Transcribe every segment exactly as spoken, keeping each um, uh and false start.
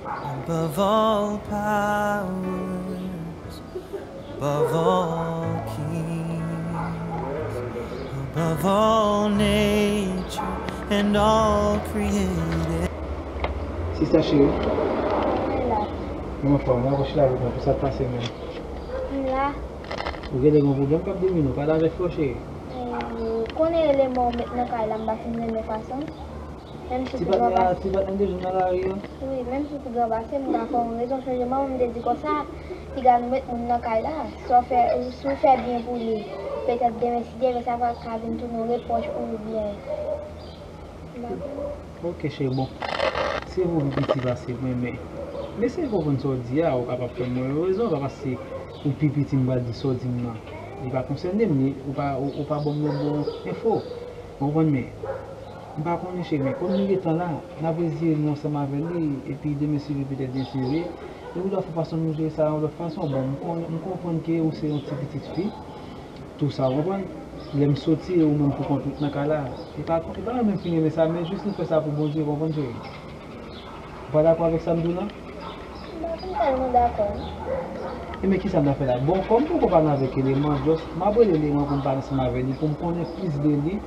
Above all powers, above all kings, above all nature and all created. Sista cheri, mwen la. Mwen anfòm, mwen apwoche la avèk mwen pou sa k pase menm. M la. Ou genlè gen yon pwoblèm k ap domine w, pale avèk frè w cheri. Ou konnen eleman w met nan kay la, m pa fin renmen fason l. Menm si ti pi gran pase. Ti bat nan de jou nan lari an? Wi, menm si pi gran pase, m ka fè yon rezon chanje manman m te di konsa, piga nou met moun nan kay la. Si w fè, si w fè byen pou li, petèt demen si Dye vle sa va ka vin tounen yon repwòch oubyen. M pa konnen. Ok cheri, bon. Se vre ou pi piti pase mwen, men, men se konprann sa w di a, ou kapab fè mwen yon rezon, pa paske ou pi piti m pral di sa w di m nan. Li pa konsène m, li, ou pa, ou, ou pa ban m yon bon enfo. Ou konprann, men. M pa konnen cheri, men kòm nou gentan la, n ap reziye nou ansanm avè li, epi demen si Dye vle petèt demen si Dye vle, e ou dwa fè fason nou jere sa yon lòt fason. Bon, m konnen, m konprann ke ou se yon ti pitit fi, tou sa, ou konprann? Lè m soti, e ou menm pou kont ou nan kay la. E pa, e pa mwen menm ki renmen sa, men jis nou fè sa pou Bondye, ou konprann cheri? Ou pa dakò avèk sa m di w la? M pa fin tèlman dakò, non. E men kisa m ta fè la? Bon, kòm poko pale avèk Eleman, just, m ap rele Eleman pou m pale ansanm avè li, pou m konnen plis de li,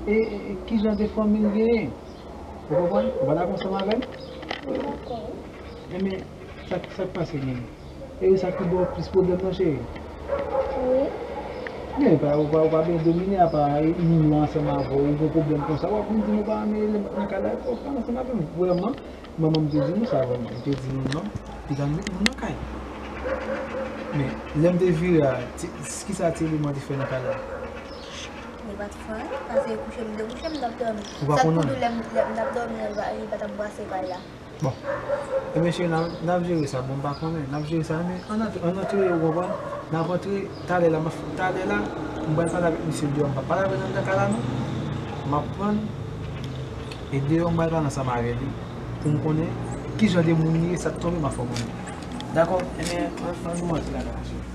e, e, e kijan de fanmi l genyen. Ou konprann? Ou pa dakò ansanm avè m? M dakò, wi. E men, sa, sa k pase menm? E wi, sa ki ba w plis pwoblèm nan, cheri? Wi. Men, pa, ou pa, ou pa byen domine, apa, e, nou la ansanm avè w, ou gon pwoblèm konsa, w ap vin di m ou pa renmen Eleman nan kay la, ou pa ansanm avè m, vrèman. Manman m te di nou sa vrèman. Li te di nou non, li t al met moun nan kay. Men, lè m te vire a, ti, kisa ti Eleman te fè nan kay la? Li pa t fè anyen, pase kouche m te kouche, m t ap dòmi. Ou pa konn anyen? Sa k pou di lè m, lè m t ap dòmi an, li pa, li pa t ap brase kay la. Bon. Ebyen, cheri, n ap, n ap jere sa. Bon, m pa konnen. N ap jere sa. Men, ann antre, ann antre, ou konprann? N ap antre, talè la, m ap, talè la, m pral pale avèk misye deyò. M p ap pale avè l anndan kay la, non. M ap pran l, e deyò, m pral pale ansanm avè li. Pou m konnen ki jan de moun li ye, sa k tonbe, m a fè w konnen. Dakò? Ebyen, ann, ann nou antre lakay la, cheri.